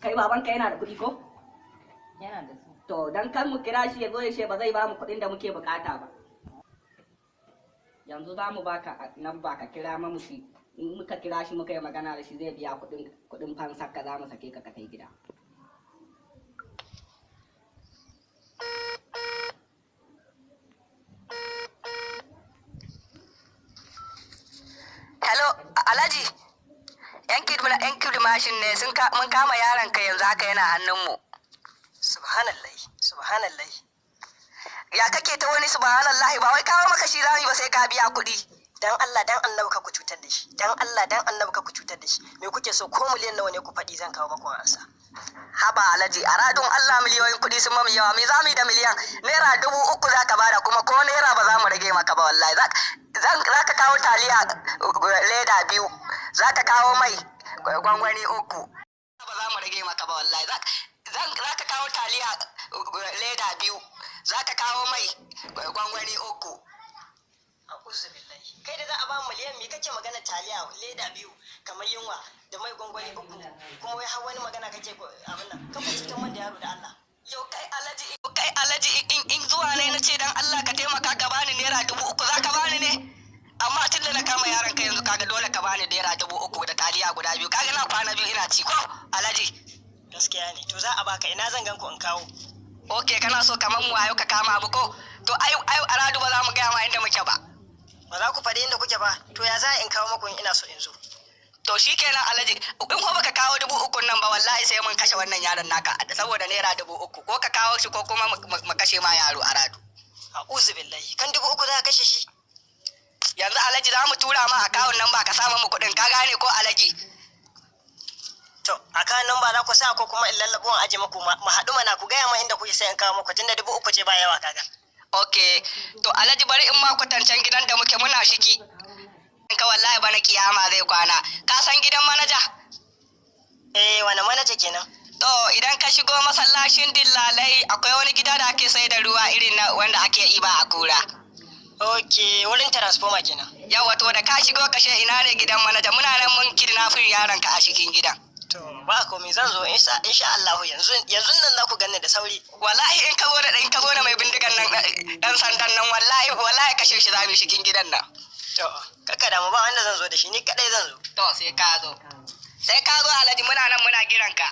Kai babanka yana da kuɗi ko? Yana da su. To dan kan mu kira shi ya zo ya ce ba zai ba mu kuɗin da muke bukata ba. Yanzu za mu baka namba ka kira mamu shi. In muka kira shi muka yi magana da shi zai biya kuɗin fansar ka, za mu sake ka ka kai gida. Hello, Alhaji. Yan kidmashin ne sun mun kama yaron ka, yanzu haka yana hannunmu. Subhanallah, subhanallah. Ya kake ta wani subhanallahi? Ba wai kawo maka shi zamu ba, sai ka biya kuɗi. Dan Allah dan Annabi ka ku cutar da shi. Dan Allah dan Annabi ka ku cutar da shi. Me kuke so? Ko miliyan nawa ne ku faɗi, zan kawo maku ansa. Haba Alhaji, a radun Allah, miliyoyin kuɗi sun mamu yawa, me za mu yi da miliyan? ₦3,000 za ka bada, kuma ko naira ba za mu rage maka ba wallahi. Za ka kawo taliya leda biyu, za ka kawo mai gwangwani uku. Ba za mu rage maka ba wallahi. Za ka kawo taliya leda biyu, za ka kawo mai gwangwani uku. A'udhu billahi. Kai da za a ba miliyan, me kake magana taliya leda biyu kamar yunwa da mai gwangwani uku, kuma wai har wani magana kake abin nan? Ka ku cutar man da yaro da Allah. Yo kai Alhaji, kai Alhaji, in zuwa ne na ce dan Allah ka taimaka ka bani ₦3,000, za ka bani ne? Amma tun da na kama yaron ka yanzu, kaga dole ka bani ₦3,000 da taliya guda biyu. Kaga na kwana biyu ina ci ko, Alhaji? Gaskiya ne. To za a baka. Ina zan gan ku in kawo? Ok, kana so kamar mu wayo ka kama mu ko? To ai ai aradu ba za mu gaya ma inda muke ba. Ba za ku faɗi inda kuke ba? To ya za in kawo maku in ina so in zo? To shikenan Alhaji, in ko baka kawo 3,000 nan ba, wallahi sai mun kashe wannan yaron naka saboda ₦3,000. Ko ka kawo shi ko kuma mu kashe ma yaro aradu. A'udhu billahi. Kan 3,000 za ka kashe shi? Yanzu Alhaji za mu tura ma akawun nan ba ka samu mu kuɗin, ka gane ko, Alhaji? To akawun nan ba za ku sa ko kuma in lallabo in aje maku, mu haɗu mana, ku gaya ma inda kuke sai in kawo maku, tunda 3,000 ce ba yawa kaga. Ok, to Alhaji, bari in ma kwatancen gidan da muke, muna shiki. Ka wallahi bana kiyama zai kwana. Ka san gidan manaja? Eh, wani manaja kenan? To idan ka shigo masallacin dillalai, akwai wani gida da ake sai da ruwa irin na wanda ake iba a kura. Ok, wurin transformer kenan. Yawa, to da ka shigo kashe ina ne gidan manaja, muna nan mun kidnapping yaron ka a cikin gidan. To ba komai, zan zo insha Allah, yanzu yanzu nan za ku ganni da sauri. Wallahi in ka zo da mai bindigan nan, dan sandan nan, wallahi wallahi kashe shi zamu cikin gidan nan. To kaka damu, ba wanda zan zo da shi, ni kadai zan zo. To sai ka zo. Sai ka zo Alhaji, muna nan muna giran ka.